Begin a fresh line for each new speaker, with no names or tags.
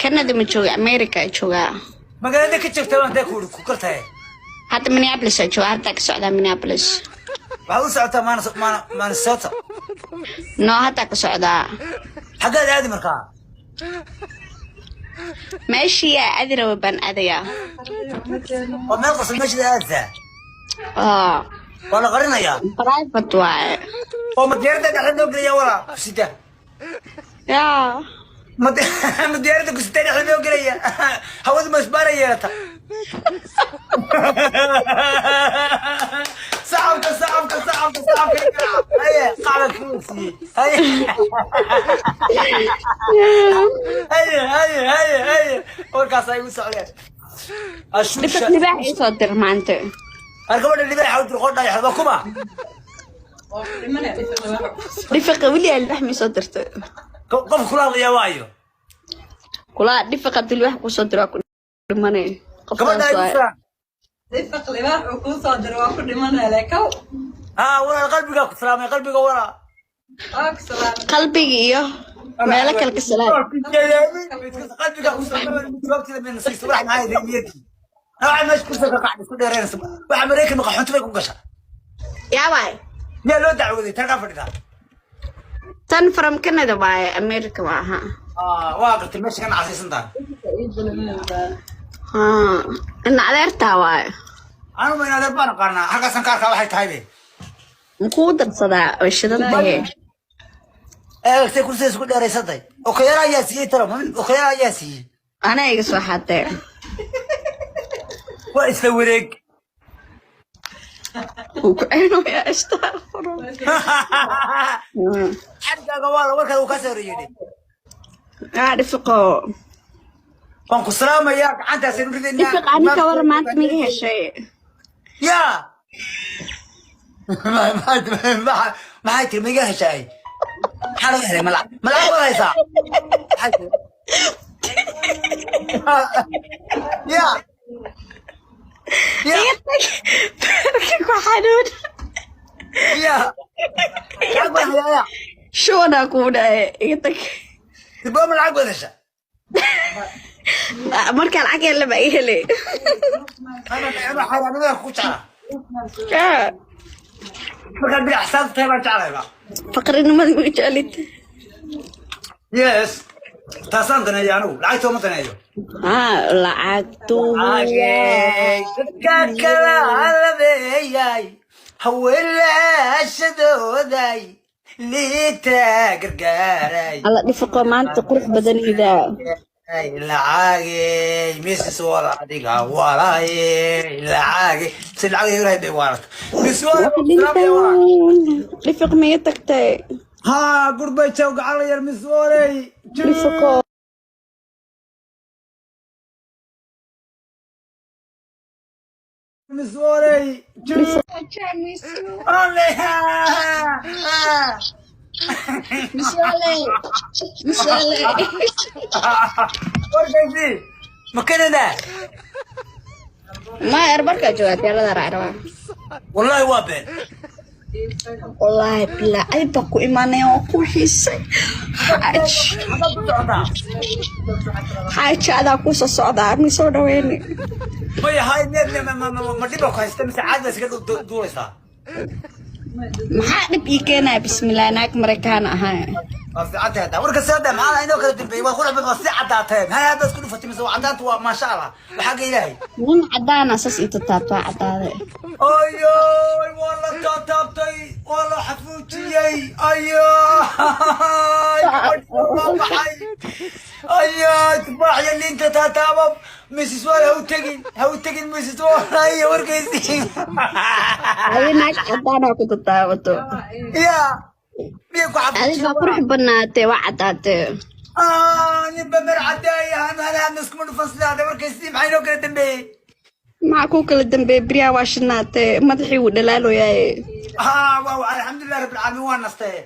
Canada ma jooga, America joogaa.
Magaalada ka joogta baan dee ku kartahay.
Hadda Minneapolis aa jooga, hadda ka socdaa Minneapolis.
Waxaad u socotaa Minnesota?
No, hadda ka socdaa.
Xaggaad aadi markaa?
Meeshii aa aadi raba baan aadayaa.
Oo meel qarsan meeshaad aadaysaa?
Ah.
Waa la qarinayaa.
Private waaye.
Oo ma diyaaradda dhexda noo gelaya walaa kusita?
Yaa?
Ma diyaaradda kusita dhexda noo gelaya? Hawadu ma isbaara yeelata? Sacabka, sacabka, sacabka, sacabka! Haye, qacda kuu siiyey. Haye, haye, haye, haye, haye, warkaas ay igu socdeen.
Dhifiq, libaax ii soo dir maanta.
Har, gabadha libaaxa u dir, qodha waa kuma?
Dhifiqa weli aa libaax ma ii soo dirtay?
Qof kula hadlaya waayo.
Kulaa dhifiqa hadii libaax kuu soo diro, waa ku dhimanay.
Gabadha
Qoftaas
ay
waaye.
ku salaan.
Dhifiq libaax uu kuu soo diro, waa ku dhimanaya lekow.
Haa walaal, qalbigaa ku salaamay, qalbiga walaa.
Waa ku salaamay.
Qalbiga iyo meelo kale ka salaam.
Qalbigaa ku salaamay. Jawaabteeda bayna siiso wax maxay niyadii waxa meesha kursiga ka qacday isku dheereynaysa waxa Maraykan qaxoonti bay ku gashaa.
Yaa waay?
Miyaa loo dacwooday tan kaa fadhidaa?
Tan from Canada waaye, America waa aha.
Waa gartay, meesha ka nacasaysan tahay.
Haa, ina adeertaa waaye.
Anu ma in adeer baan aqaanaa, halkaasaan ka arkaa waxay tahay be.
Makuu darsadaa? Way shidan tahay.
Eegtay, kursiga isku dheeraysantay. Okayaala ayaa siiyey talo, okayaala ayaa siiyey.
Anaa iga soo xatee.
Waa isla wareeg.
Wuu ku ceynayaa, astaqfirullah.
Xarigaaga waa la warkaada uu ka soo horeeyey.
Aa dhifiqo.
Waan ku salaamayaa, gacantaasaynu ridaynaa.
Dhifiq, ani ka waran maanta, miga heshay?
Yaa, maxay tiri? Maiga heshaay? Maxaa laga helay? Malacag, malacag wad haysaa? Maxay tiri? Ya ya.
Iga tag, beerka ku xanuun.
Ya, lacag baan hayaa ya.
Shubanaa kuu dhahay, iga tag.
Dibooma lacag wad hesha?
Markaa lacag helle baa iga helay.
Ama xaaraanimada ku jeclaa.
Yaa.
Markaad bilac xisaabta tahay baan jeclayba.
Faqrinimada ma jecelid?
Yes, taasaan daneeyo anigu, lacagta uma daneeyo.
Haa, lacagtu.
Lacagay dadka kala halabeeyay, hawelaashadooday liita gargaaray.
Alla dhifiqo, maanta qurux badan idaa.
Lacagay Mrs Wala, adiga walaayey, lacagay si lacag ilahay bay waarata Miss Wala.
Dhifiq, miga tagtay?
Haa, gurbay jow, gacan yar, Miss Waley.
Dhifiqo.
Miss Waley. Ole.
Miss Wale, Miss Wale.
Warkaysi ma Canada?
Ma airportka joogaa, diyaarada raacrabaa.
Wallahi waa been.
Wallaahi bilaa ay baa ku imaanaya, waa ku xiisay xaaj.
Xaggaad ku socotaa?
Xaaji, adaa kuu soo socdaa, mi soo dhaweyni.
Maya, hay, miyaad ma dhiba ku haysta mise caadi baa iskaga duulaysaa?
Maxaa dhib ii keenaya? Bismillah, naag Maraykaan ahay.
Waa fiican tahay hadda. Warka soo daa, maxaa inoo kala dambeeyey? Waa qurux badan, waa si caddaatee. Maxaa hadda isku dhufatay? Mise waa caddaanta? Waa maasha Allah, waa xagga Ilaahay.
Nin cadaana saas inta taabto, waa cadaade.
Ayoy, waa la taataabtay, waa la xafuujiyey. Ayoy, waa baxay. Ayoy, tufaax iyo liinta taataabo. Mrs Wal, ha u tegin, ha u tegin, Mrs Wal. Ayo, warkaysi.
Adi naag cadaana ku tataabato.
Ya, miyay ku
Adi
xafuujiyeen?
baa qurux badnaatee, waa cadaatee.
Ninba mar cadeeya, hana iskuma dhufan sidaada. Warkaysi, maxaa inoo kala dambeeyey?
Maxaa kuu kala dambeeyey? Beryaha waa shinaatee, madaxii wuu dhalaaloyaaye.
Haa, waa alxamdulilah rabbil caalamiin, waa nastee.